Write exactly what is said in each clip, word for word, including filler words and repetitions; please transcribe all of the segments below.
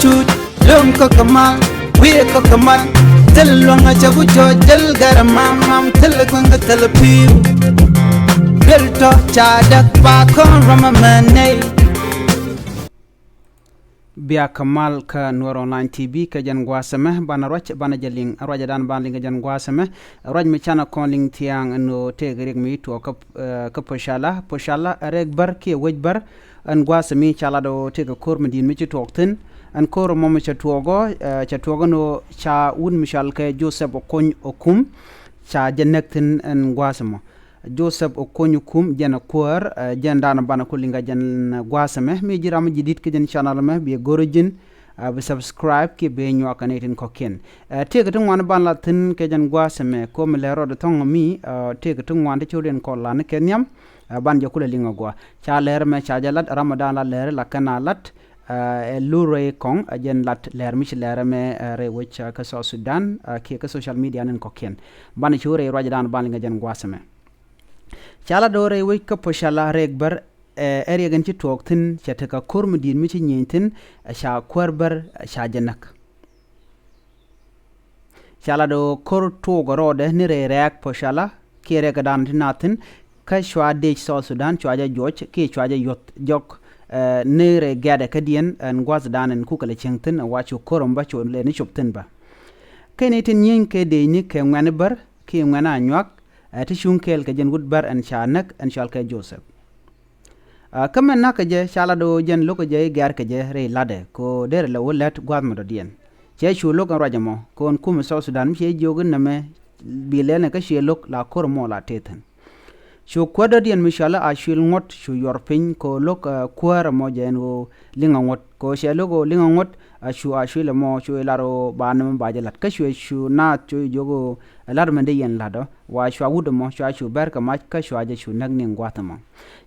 Lom kä kɛ mal, wiɛ kä kɛ mal. Thil luäŋ a cɛ ku cɔ jɛl gɛr mam mam, thil kueŋ kä thil piu. Bel tɔ ca däk ba kɔn rɔm a mɛ nɛy. Bia kɛ mal kä Nuɛr Online T V kɛ jɛn gua̱a̱th ɛmɛ, banɛ ruac banɛ jɛ liŋ, ruacɛ dan ban liŋ kɛ jɛn gua̱a̱th ɛmɛ. Ruac mi canɛ kɔn liŋ thia̱a̱ŋ ɛn ɣöö tëëk riɛk mi tuɔɔk kä, eh, kä Pocala, Pocala rɛk bär kiɛ wec bär. Ɛn gua̱a̱th ɛmɛ ca lat ɣöö tëëk kɛ ko̱r mi di̱i̱t mi ci tuɔɔk thi̱n. Ɛn ko̱r ɛmɔ mi cɛ tuɔɔk ɔ, eh, cɛ tuɔɔk ɛn ɣöö ca wut mi cɔal kɛ Joseph Okony Okum ca jɛ näk thi̱n ɛn gua̱a̱th ɛmɔ. Joseph Okony Okum jɛn a kuäär, eh, jɛn dan banɛ ku liŋ kɛ jɛn gua̱a̱th ɛmɛ. Mi ji̱ ram mi ji̱ di̱t kä jɛn channel ɛmɛ, bi go̱r ji̱n, eh, bi subscribe kiɛ bi nyuak kɛ nɛy tin kɔ̱kiɛn. Eh, tëëkɛ ti ŋuan ban la thi̱n kɛ jɛn gua̱a̱th ɛmɛ, ko̱ mi lɛr rɔɔdɛ thɔ̱ŋ mi, eh, tëëkɛ ti ŋuan ti cio̱diɛn kɔn lan kɛ nhiam, eh, ban jɛ kulɛ liŋ a gua. Ca lɛr ɛmɛ ca jɛ lat, ram dan la lɛr la kɛn a lat, eh, ɛ Lurey Kɔŋ, eh, jɛn lat lɛr mi ci lɛr ɛmɛ, eh, rɛy wec, eh, kä South Sudan, eh, kiɛ kä social media ni kɔ̱kiɛn. Banɛ cu rɛy ruac dan ban liŋ kɛ jɛn gua̱a̱th ɛmɛ. Ca lat ɣöö rɛy wec kä Pocala rɛk bär, eh, ɛ riɛk in ci tuɔɔk thi̱n, cɛ tekɛ ko̱r mi di̱i̱t mi ci nyieny thi̱n, eh, ca kuäär bär, eh, ca jɛ näk. Ca lat ɣöö ko̱r tuɔɔk rɔɔdɛ ni rɛy rɛk Pocala kiɛ rɛk dan ti naath thi̱n, kä cua dec South Sudan cua jɛ juɔc kiɛ cua jɛ yuɔth jɔk, eh, ni rɛy gɛ̈tdɛ kädiɛn ɛn gua̱a̱th dan ɛn kukɛ lɛ cieŋ thi̱n, wa cu ko̱r ɛmɔ bä cu lɛ ni cop thi̱n bä. Kɛn i̱ tin nyieny kɛ decni kɛ ŋuɛ̈ni bär kiɛ ŋuɛ̈ni anyuak, eh, ti cuŋ kɛɛl kɛ jɛn wut bär ɛn ca näk ɛn cɔal kɛ Joseph. Ah, kä mɛn na̱k kɛ jɛ ca lat ɣöö jɛn lo̱k kɛ jɛ i̱ gɛ̈r kɛ jɛ rɛy la̱tdɛ kɛ ɣöö derɛ lɛ wä lät gua̱a̱th mɔ dɔ̱diɛn. Cɛ cu lo̱k ɛn ruac ɛmɔ kɛ ɣöö ɛn kumɛ South Sudan mi cɛ jiök i̱ nɛmɛ bi lɛl ni kä ciɛ lo̱k la ko̱r ɛmɔ la tëë thi̱n. Cu kuäär dɔ̱diɛn mi cɔal i̱ Acuil Ŋuɔ̱t cu yuɔr piny kɛ ɣöö lo̱k, eh, kuäär ɛmɔ jɛ ɛn ɣöö liŋ a ŋuɔ̱t. Kɛ ɣöö cɛ lo̱k ɣöö liŋ a ŋuɔ̱t, a cu Acuil ɛmɔ cu i̱ lar ɣöö ba nɛmɛ ba jɛ la̱t. Kä cuɛ cu naath cu i̱ jiök ɣöö ɛ la̱t mɛn dee yɛn la̱t ɔ. Wa cua wut ɛmɔ cua cu bɛr kɛ mac kä cua jɛ cu näk ni gua̱a̱th ɛmɔ.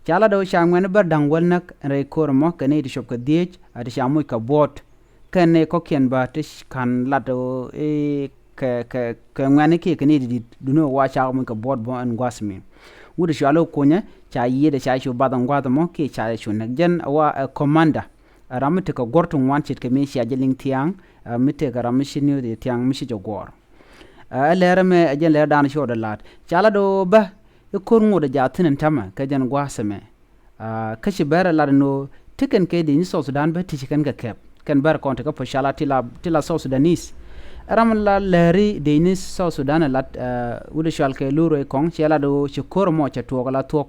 Ca lat ɣöö ca ŋuɛ̈ni bär da̱ŋ wäl näk ɛn rɛy ko̱r ɛmɔ kɛ nɛy ti cop kɛ dhieec, a ti ca moc kɛ buɔ̱ɔ̱t. Kɛn nɛy kɔ̱kiɛn bä ti ka̱n lat ɣöö i̱ kɛ, kɛ, kɛ ŋuɛ̈ni kiɛ kɛ nɛy ti di̱t duŋni ɣöö wa ca moc kɛ buɔ̱ɔ̱t bä ɛn gua̱a̱th ɛmɛ. Wut ɛ cɔal i̱ Okunyɛ ca yiëëdɛ ca cu bath ɛn gua̱a̱th ɛmɔ kiɛ ca cu näk. Jɛn ɛ wa ɛ commander, ɛ ram mi tekɛ guɔ̱r ti ŋuan ce̱t kɛ mi cia jɛ liŋ thia̱a̱ŋ, ɛ mi tekɛ ram mi ci ni̱w thia̱a̱ŋ mi ci jɛ guɔ̱ɔ̱r. Ɛ lɛr ɛmɛ ɛ jɛn lɛr dan cɔɔdɛ la̱t. Ca lat ɣöö bä i̱ ko̱r ŋot ɛ jaath thi̱n ɛn täämɛ kɛ jɛn gua̱a̱th ɛmɛ. Ah, kä ci bɛr ɛ lat ɛn ɣöö ti kɛn kɛ dec ni South Sudan bä ti ci kɛn kɛ kɛp. Kɛn bɛr kɔn ti kä Pocala ti la, ti la South Sudanese. Ɛ ram la lɛri dec ni South Sudan ɛ lat, ah, wut ɛ cɔal kɛ Lurey Kɔŋ cɛ lat ɣöö ci ko̱r ɛmɔ cɛ tuɔɔk ɛ la thuɔ̱k.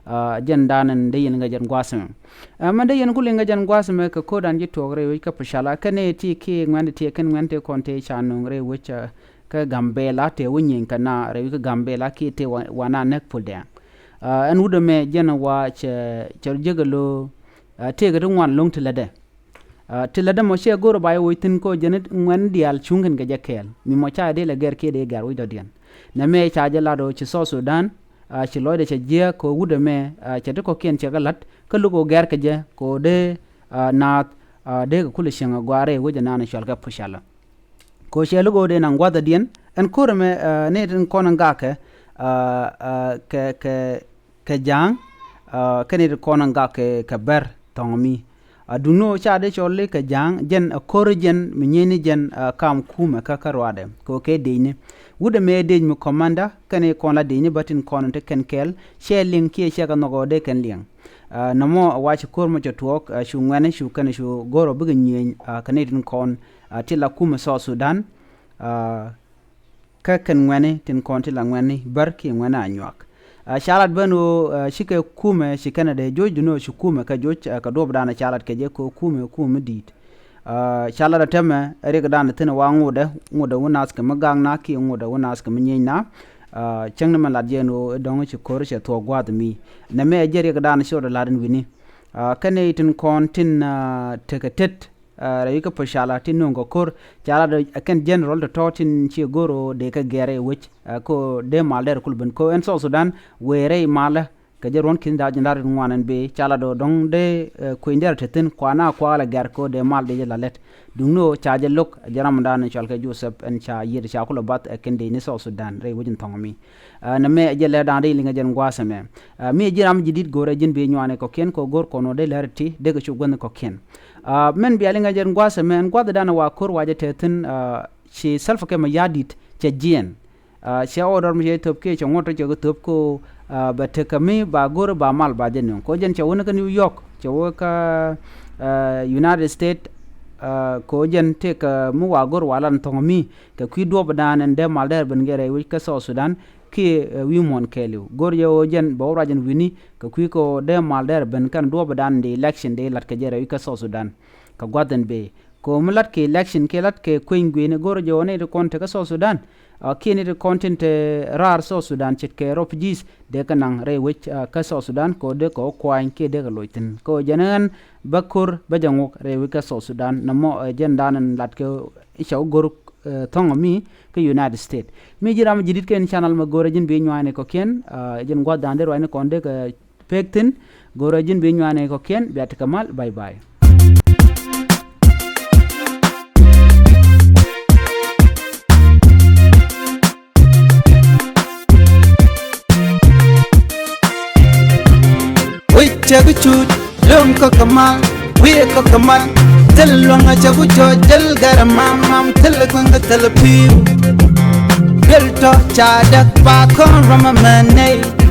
Ah, jɛn dan ɛn dee yɛn ŋäc jɛn gua̱a̱th ɛmɛ. Ah, mɛn dee yɛn ku liŋ ŋäc jɛn gua̱a̱th ɛmɛ kɛ ko̱r dan ji̱ tuɔɔk rɛy wec kä Pocala kɛn ɛ ti kiɛ ŋuɛ̈ni ti kɛn ŋuɛ̈ni ti kɔn ti ca nööŋ rɛy wec, ah, kä Gambela tëë wä nyieny kɛ na rɛy wec kä Gambela kiɛ tëë wa, wa na näk Puldɛŋ. Ah, ɛn wut ɛmɛ jɛn wa cɛ, cɛ jek ɛ lo̱, ah, tëëkɛ ti ŋuan lo̱ŋ ti lätdɛ. Ah, ti lätdɛ mɔ cɛ go̱r ɛ ba jɛ woc thi̱n kɛ ɣöö jɛn ŋuɛ̈ni diaal cuŋ kɛn kɛ jɛ kɛɛl. Mi mɔ ca dee lɛ gɛr kiɛ dee gɛr wec dɔ̱diɛn. Nɛmɛ ca jɛ lat ɣöö ci South Sudan, ah, ci lɔcdɛ cɛ jiääk kɛ ɣöö wut ɛmɛ, ah, cɛ ti kɔ̱kiɛn cɛ kɛ la̱t kä lo̱k ɣöö gɛr kɛ jɛ kɛ ɣöö dee, ah, naath, ah, dee kɛ kulɛ cieŋ ɛ gɔaa rɛy wec ɛ naan ɛ cɔal kɛ Pocala. Kɛ ɣöö cɛ lo̱k ɣöö dee naŋ gua̱thädiɛn ɛn ko̱r ɛmɛ, ah, ni tin kɔn in gakɛ, ah, ah, kɛ, kɛ, kɛ ja̱a̱ŋ, ah, kɛ ni tin kɔn in gakɛ kɛ bɛr thɔ̱ŋ mi. Ah, duŋni ɣöö ca dee cɔl i̱ kɛ ja̱a̱ŋ jɛn ɛ ko̱r jɛn mi nyieyni jɛn, ah, kam kumɛ kä kä ruaadɛ kɛ ɣöö kɛ decni. Wut ɛmɛ ɛ dec mi commander kɛn i̱ kɔn la decni bä tin kɔn in te kɛn kɛɛl cɛ liŋ kiɛ cɛ kɛ nhɔk ɣöö dee kɛn liŋ. Ah, nɔmɔ ɛ wa ci ko̱r mɔ cɛ tuɔɔk, ah, cu ŋuɛ̈ni cu kɛn cu go̱r ɔ bikɛ nyieny, ah, kɛ ni tin kɔn, ah, ti la kumɛ South Sudan, ah, kä kɛn ŋuɛ̈ni tin kɔn ti la ŋuɛ̈ni bär kiɛ ŋuɛ̈ni anyuak. Ah, ca lat ben ɣöö, ah, cikɛ kumɛ ci kɛn ɛ dee joc duŋni ɣöö ci kumɛ kɛ joc, ah, kɛ duɔ̱ɔ̱pdan ca lat kɛ jɛ kɛ ɣöö kumɛ, kumɛ mi di̱i̱t. Ah, ca lat ɛ täämɛ ɛ riɛkdan thi̱n ɛ wa ŋotdɛ, ŋotdɛ wä naath kɛ mi gak na kiɛ ŋotdɛ wä naath kɛ mi nyieny na. Ah, cäŋ ni mɛ lat jɛ ɛn ɣöö ɛ dɔ̱ŋ ci ko̱r cɛ thuɔ̱k gua̱a̱th mi. Nɛmɛ ɛ jɛ riɛkdan cɔɔdɛ lat ɛn wi̱ni. Ah, kɛn nɛy tin kɔn tin, ah, tekɛ tet, ah, rɛy wec kä Pocala tin nööŋ kɛ ko̱r. Ca lat ɛ kɛn general tɔ̱tɔ̱ tin ciɛ go̱r ɣöö dee kɛ gɛr rɛy wec, ah, kɛ ɣöö dee mal dɛr kul ben kɛ ɣöö ɛn South Sudan wëë rɛy malä kɛ jɛ ruɔ̱n ki̱n da̱a̱ ji̱n da̱a̱r in ŋuan ɛn bëë ca la do̱ dɔ̱ŋ dee kuëny dɛr te thi̱n kuan a kuakä la gɛ̈r kɛ dee mal dee jɛ la lät. Duŋni ɣöö ca jɛ lo̱k jɛ ram in da̱a̱n in cɔal kɛ Joseph ɛn ca yiëër ca kulɛ bath ɛ kɛn dee ni South Sudan rɛy wec in thɔŋ mi. Nɛ mɛ ɛ jɛ lɛ da̱a̱n dee liŋ ɛ jɛn gua̱a̱th ɛmɛ. Mi ɛ ji̱ ram ji̱ di̱t go̱o̱rɛ ji̱n bëë nyuani kɔ̱kiɛn kɛ go̱o̱r kɔn ɣöö dee lɛr ti dee kɛ cuk guänh kɔ̱kiɛn. Mɛn bia liŋ ɛ jɛn gua̱a̱th ɛmɛ ɛn gua̱a̱th da̱a̱n wa ko̱r wa jɛ te thi̱n. Ci Salva Kiir Mayardit cɛ jiɛɛn. Cɛ order mi cɛ thöp kiɛ cɛ ŋuɔ̱t cɛ kɛ thöp ko bɛ tekɛ mi ba go̱r ba mal ba jɛ nöŋ ko jɛn cɛ wä ni kä New York cɛ wä kä United States. Ko jɛn tekɛ mi wa go̱r wa lan thɔŋ mi kɛ kui̱ duɔpdan ɛn dee mal dɛr ben gɛ rɛy wec kä South Sudan kiɛ wi̱i̱ muɔ̱ɔ̱n kɛɛliw go̱r jɛ wä jɛn bɛ wä ruac ɛn wi̱ni kɛ kui̱ ko dee mal dɛr ben kɛn duɔpdan di election di lat kɛ jɛ rɛy wec kä South Sudan. Kɛ gua̱th ɛn bee Kɛ ɣöö mi la̱t kɛ election kiɛ la̱t kɛ kueny gui̱i̱ni go̱rɛ jɛ ɣöö nɛy ti kɔn te kä South Sudan kiɛ nɛy ti kɔn tin te raar South Sudan ce̱tkɛ refugees dee kɛ naŋ rɛy wec kä South Sudan kɛ ɣöö dee kɛ wä kuany kiɛ dee kɛ loc thi̱n kɛ ɣöö jɛn ɣän bä ko̱r bä jɛ ŋuɔk rɛy wec kä South Sudan. Nɔmɔ ɛ jɛn dan in lat kɛ i̱ cɛ wä go̱r thɔ̱ŋ mi kä United States. Mi ji̱ ram ji̱ di̱t kɛn channel mɛ go̱rɛ ji̱n bi nyuani kɔ̱kiɛn. Jɛn gua̱th dan dee ruacni kɔn dee kɛ pek thi̱n. Go̱rɛ ji̱n bi nyuani kɔ̱kiɛn bia tekɛ mal. Bye bye. Wi̱c cɛ bi cuc luɔ̱ŋ kɔ̱k kɛ mal wi̱i̱ kɔ̱k kɛ mal. Thil luɔ̱ŋ a cɛ bi cuc thil gɛr mam mam thil kueŋ kɛ thil pi̱i̱u. Duel tɔ ca däk ba kɔn rɔm amɛ nɛy.